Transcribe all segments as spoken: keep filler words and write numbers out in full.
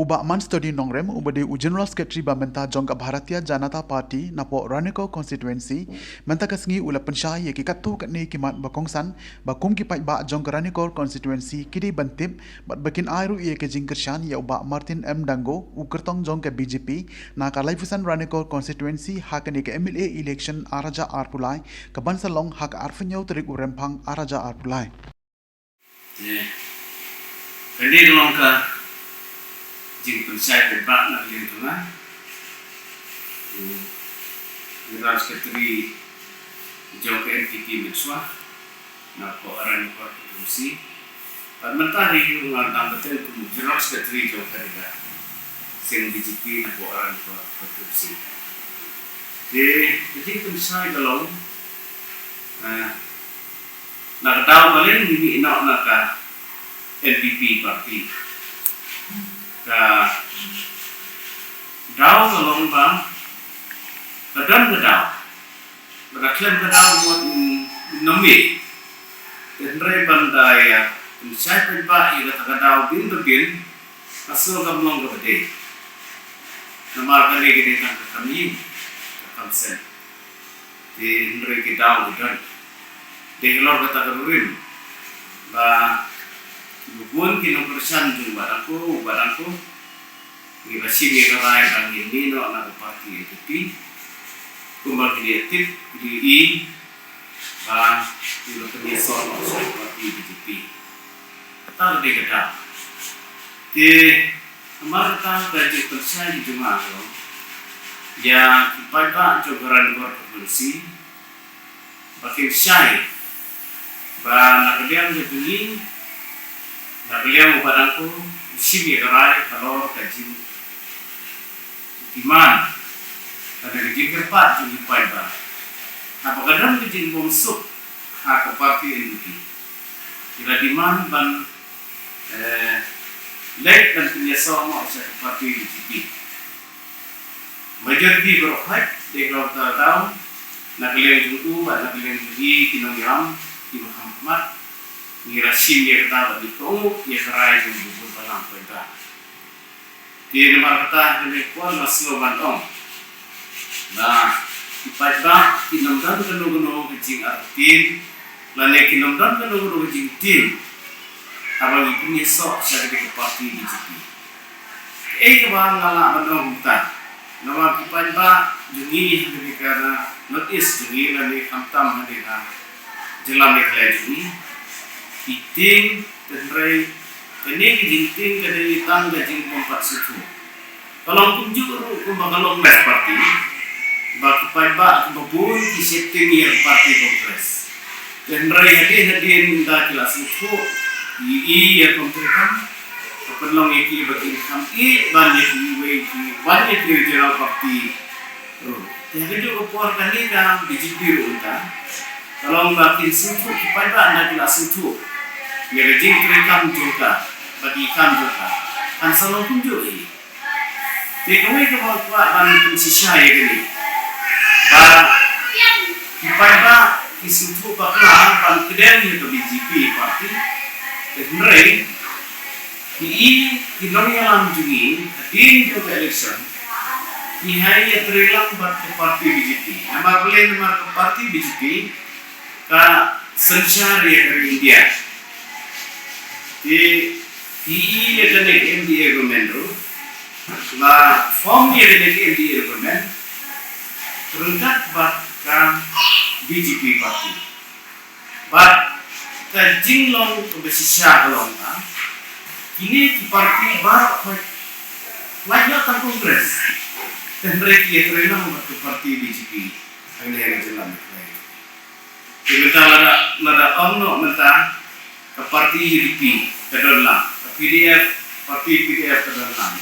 U Bah Manstudy Nongrem, uba dei u General Secretary ba mynta jong ka Bharatiya Janata Party napoh Ranikor Constituency, mynta ka sngi u la pynshai ïa ki katto katne ki mat ba kongsan, ba kum ki paidbah jong ka Ranikor Constituency ki dei ban tip, bad ba kin ai ruh ïa ka jingkyrshan ïa u Bah Martin M Dango, u kyrtong jong ka B J P, na ka laiphew san Ranikor Constituency, ha kane ka M L A election ar hajar arphew lai, ka ban sa long ha ka arphew hynñiew tarik u Rymphang ar hajar arphew lai. Ïa, kane ka long ka jingpynshai paidbah na ka liang jong nga. U General Secretary jong ka N P P mynshuwa, napoh Ranikor Constituency. Bad mynta hi ruh nga dang bteng kum u General Secretary jong ka Riga Seng B J P napoh Ranikor Constituency. Te ka jingpynshai ka long, eh, na ka daw ba leh ngi mih noh na ka N P P party. Ka daw ka long ba ka don ka daw. Ba ka khlem ka daw ngut, mm, nym mih. Te hynrei ban da ïa pynshai paidbah ïa kata ka daw bun ba bun, ka sngew kam long kaba dei. Namar kane ka dei tang ka kam ïing, ka kam sem. Te hynrei ki daw ki don. Dei halor kata ka rurim ba bun ki nongkyrshan jong u Bah Danko, u Bah Danko, ngi la shim ïa ka rai ba ngin mih noh na ka party N P P. Kumba ngi la tip, ngi la i ba ngi la pynïasoh noh sha ka party B J P. Kata ka dei ka daw. Te namar kata ka jingpynshai jong nga ka long ïa ki paidbah jong ka Ranikor Constituency, ba kin shai ba na ka liang ka jong ngi, na ka liang u Bah Danko, u shim ïa ka rai halor ka jingdemand, ka jingkyrpad jong ki paidbah. Haba ka don ka jingbymsuk ha ka party N P P, ki la demand ban, eh, leit ban pynïasoh noh sha ka party B J P. Majority baroh khoit, dei halor kata ka daw, na ka liang jong u bad na ka liang jong ngi ki nongïalam kiba kham khmat, ngi la shim ïa kata bad ngi kohnguh ïa ka rai jong u bun balang paidbah. Te namar kata ha kane ka por nga sngew ban ong ba ki paidbah kin ym don kano kano ka jingartatien, lane kin ym don kano kano ka jingtieng haba ngi pynïasoh sha kane ka party B J P. Kaei kaba nga lah ban ong kumta, namar ki paidbah jong ngi ha kane ka North East jong ngi lane khamtam ha kane ka jylla Meghalaya jong ngi, ki tieng, hynrei kane ka jingtieng ka dei tang ka jingbympat sngewthuh. Ka long kumjuh ruh kumba ka long Congress party, ba ki paidbah kiba bun ki sheptieng ïa ka party Congress. Hynrei hadien hadien ynda ki la sngewthuh ïa i ïa ka treikam, ka pynlong ïa ki ba kin kham ïeh ban ïa kiwei ki, ban ïa ki regional party ruh. Te ha kajuh ka por kane ka B J P ruh mynta ka long ba kin sngewthuh ki paidbah ynda ki la sngewthuh ïa ka jingtreikam jong ka bad i kam jong ka, kan sa long kumjuh hi. Te kawei kaba nga kwah ban pynshisha ïa kane, ba ki paidbah ki sngewthuh bakla ban kdem ïa ka B J P party. Te hynrei ki i ki nongïalam jong ngi hadien jong ka election ki hap ïatreilang bad ka party B J P. Namar balei? Namar ka party B J P ka synshar ïa ka ri India. Te ki i ïa kane ka M D A government ruh, la form ïa kane ka M D A government ryngkat bad ka B J P party. Bad ka jinglong kaba shisha ka long ba kine ki party baroh khoit, lait noh tang Congress, hynrei ki ïatreilang bad ka party B J P. Hangne ha ka jylla Meghalaya. Te mynta lada, lada ong noh mynta ka party U D P ka don lang, ka P D F, party P D F ka don lang,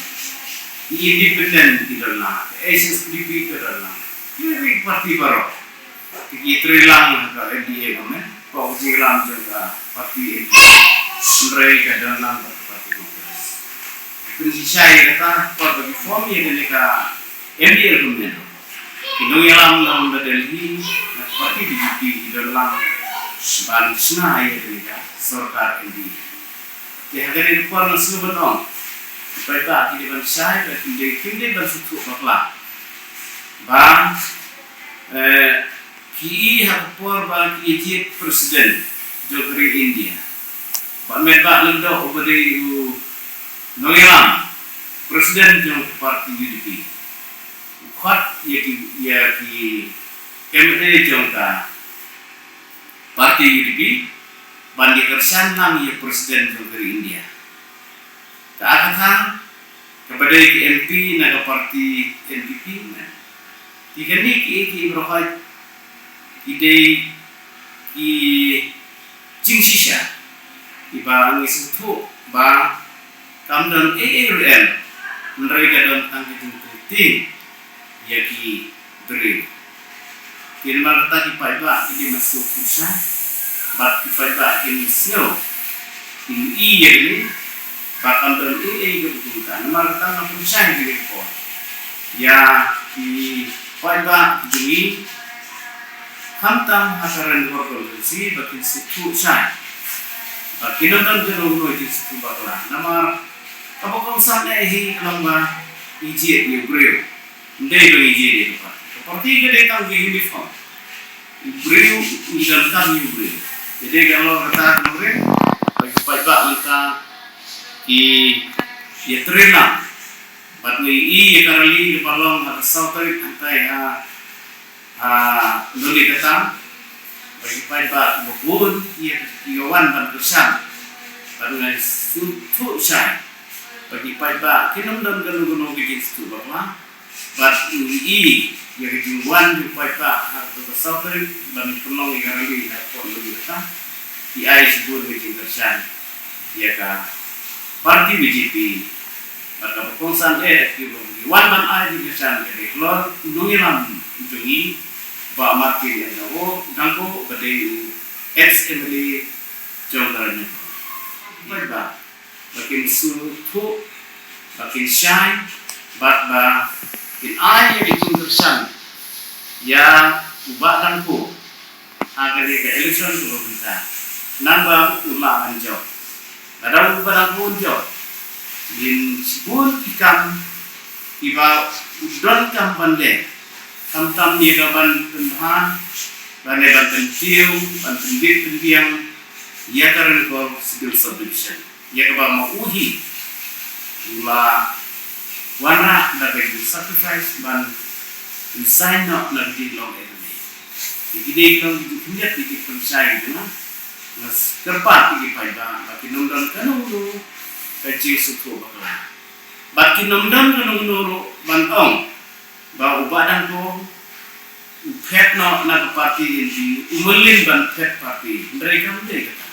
ki independent ki don lang, ka H S P D P ka don lang. Ki party baroh ki ïatreilang ha ka N D A government, ka jingïalam jong ka party N D A, hynrei ka don lang ka party Congress. Pynshisha ïa kata, ka por ba ki form ïa kane ka M D A government, ki nongïalam na Delhi na ka party B J P ki don lang ban shna ïa kane ka sorkar N D A. Te ha kane ka por nga sngew ban ong Paidbah ki dei ban shai, ba kim dei, kim dei ban sngewthuh bakla. Ba, eh, ki i ha ka por ba ki jied president jong ka ri India. Ba met ba lem da u ba dei u nongïalam president jong ka party U D P. U khot ïa ki, ïa ki M L A jong ka party U D P, ban ïa kyrshan lang ïa president jong ka ri India. Ka aka tang, ka ba dei ki M P na ka party N P P, na. Ki kane ki, ki brokhoit, ki dei ki jingshisha, ki ba ngi sngewthuh, ba kam don ei ei ruh em, hynrei ka don tang ka jingthied ïa ki briew. Ki namar kata ki paidbah ki dei ban sngewthuh shai, bad ki paidbah kin sngew, kin i ïa kane, ba kam don ei ei kaba kumta. Namar kata nga pynshai kane ka por ïa ki paidbah ki jong ngi, khamtam ha ka Rainbow Constituency, ba kin sngewthuh shai, ba kin ym don kano kano jingsngewthuh bakla. Namar kaba kongsan eh hi ka long ba ngi jied ïa u briew. Ym dei ba ngi jied ïa ka party. Ka party ka dei tang ka uniform. U briew, ngi donkam ïa u briew. Te dei ka long kata ka long re, ba ki paidbah mynta ki ïatreilang. Bad ngi i ïa ka rally kaba long ha ka saw tarik hangtai ha, ha Noney Kata. Ba ki paidbah kiba bun ïa ki wan ban kyrshan. Bad ngi sngewthuh shai ba ki paidbah kin ym don kano kano ka jingsngewthuh bakla. Bad ngi i ïa ka jingwan jong ki paidbah ha kato ka saw tarik ban pynlong ïa ka rally ha ka port Noney Kata. Ki ai shibun ka jingkyrshan ïa ka party B J P. Bad kaba kongsan eh, ki ba ngi wan ban ai jingkyrshan ka dei halor u nongïalam jong ngi, Bah Martin N. Dangko, Dangko, ba dei u ex M L A jong ka Rainbow. Paidbah, ba kin sngewthuh, ba kin shai, bad ba kin ai ïa ka jingkyrshan ïa u Bah Dangko ha kane ka election kaba mynta. Nang ba u lah ban jop. Lada u Bah Dangko un jop, ngin shibun ki kam kiba u donkam ban leh. Khamtam ïa ka ban pynbha, ban leh ban pyntiew, ban pynbit pynbiang ïa ka Rainbow Civil Subdivision. Ïa kaba ma u hi u la wanrah da ka jingsacrifice ban resign noh na ka jinglong M L A. Te kine ki long ki jingkhyndiat, ki jingpynshai jong nga. Nga kyrpad ïa ki paidbah ba kin ym don kano kano ka jingsngewthuh bakla. Bad kin ym don kano kano ruh ban ong ba u Bah Dangko u phet noh na ka party N P, u mlien ban phet party. Hynrei kam dei kata.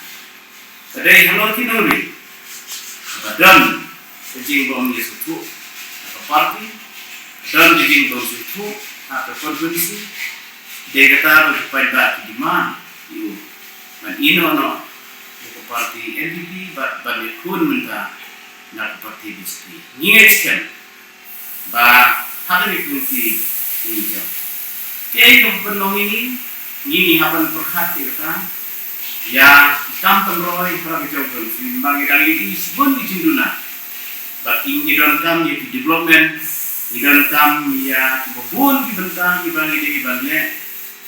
Ka dei halor ki nongrim, kaba don ka jingbym ïasngewthuh ha ka party, don ka jingbym sngewthuh ha ka constituency. Dei kata ba ki paidbah ki demand ïa u ban ïehnoh noh ïa ka party N P P bad ban ïakhun mynta na ka party B J P. Ngi ngeit skhem ba ha kane ka lynti ngin jop. Kaei kaba pynlong ïa ngi, ngi, ngi hap ban pyrkhat ïa kata, ïa ki kam pynroi ha la ka jong ka lynti, namar ngi dang ïohi shibun ki jingduna. Bad ngi donkam ïa ki development, ngi donkam ïa kiba bun ki bynta kiba ngi dei ban leh,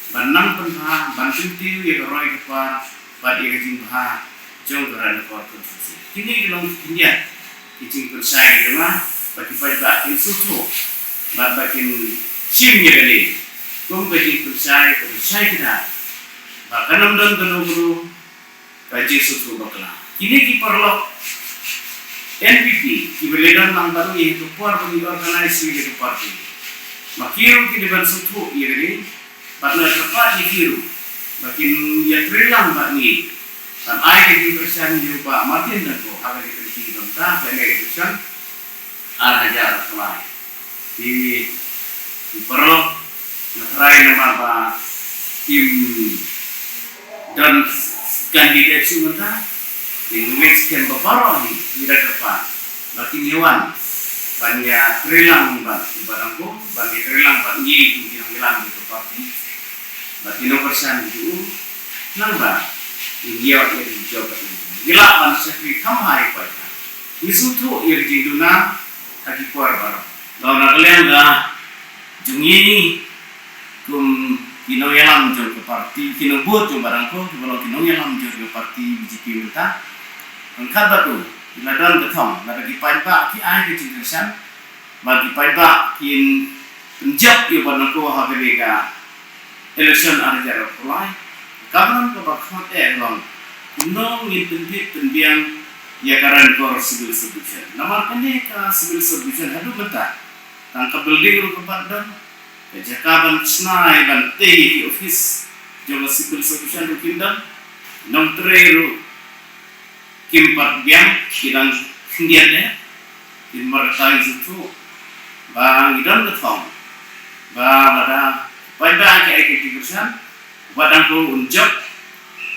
ban nang pynbha, ban kyntiew ïa ka roi ka par bad ïa ka jingbha jong ka Rainbow Constituency. Kine ki long ki khyndiat ki jingpynshai jong nga, ba ki paidbah kin sngewthuh bad ba kin shim ïa kane kum ka jingpynshai kaba shai kynda, ba kan ym don kano kano ka jingsngewthuh bakla. Kine ki paralok N P P kiba la don lang bad ngi ha ka por ba ngi organize ïa ka party, ma ki ruh ki dei ban sngewthuh ïa kane. Bad nga kyrpad ïa ki ruh ba kin ïatreilang bad ngi ban ai ka jingkyrshan ïa u Bah Martin Dangko ha kane ka lynti ba mynta, ka election ar hajar arphew lai. Ki, ki paralok, nga tharai namar ba kim don candidate shuh mynta, te nga ngeit skhem ba baroh hi ngi da kyrpad ba kin ïa wan ban ïatreilang bad u Bah Dangko, ban ïatreilang bad ngi kum ki nongïalam jong ka party, bad kin ïa kyrshan ïa u, nangba kin ïoh ïa ka jingïoh bad ngi lah ban shakri kham bha ïa u paidbah. Ngi sngewthuh ïa ka jingduna ha ki por baroh. Don na ka liang ka jong ngi kum ki nongïalam jong ka parti, ki nongbud jong Bah Rangkor kiba long ki nongïalam jong ka parti B J P mynta. Ryngkat bad u, ki la don ka thong, lada ki paidbah ki ai ka jingkyrshan, ba ki paidbah kin pynjop ïa u Bah Rangkor ha kane ka election ar hajar arphew lai. Ka kam kaba khmat eh long kumno ngin pynbit pynbiang ïa ka Rankor Civil Subdivision. Namar kane ka Civil Subdivision haduh mynta tang ka building ruh kam pat don, ka jaka ban shna ban tei ki office jong ka Civil Subdivision ruh kim don, nongtrei ruh kim pat biang, ki dang khyndiat eh. Kin mar tang sngewthuh ba ngi don ka thong ba lada paidbah ki ai ka jingkyrshan, Bah Rangkor un jop,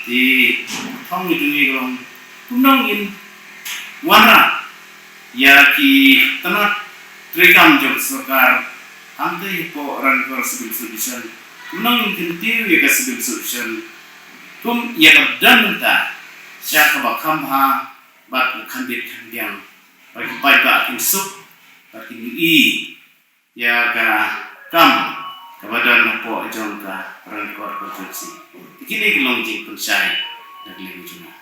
te ka thong jong ngi ka long kumno ngin wanrah ïa ki tnat treikam jong sorkar hangtei hapoh Rankor Civil Subdivision, kumno ngin kyntiew ïa ka Civil Subdivision kum ïa kaba don mynta sha kaba kham bha bad kham bit kham biang, ba ki paidbah kin suk bad kin ïohi ïa ka kam kaba don hapoh jong ka Rankor Constituency. Te kine ki long jingpynshai na ka liang jong nga.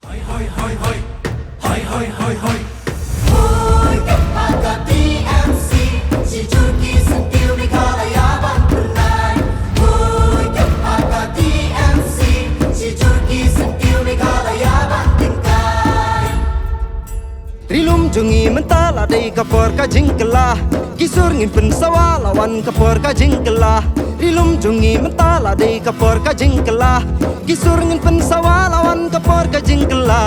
Hoi, hoi, hoi, hoi. Hoi, hoi, hoi, hoi. Hoi, kynpah ka T M C, shi jur ki syntiew Meghalaya ban pynlait. Hoi, kynpah ka T M C, shi jur ki syntiew Meghalaya ban tyngkai. Ri lum jong ngi mynta la dei ka por ka jingkylla. Ki sur ngin pynsawa la wan ka por ka jingkylla. Ri lum jong ngi mynta la dei ka por ka jingkylla. Ki sur ngin pynsawa la wan ka por ka jingkylla.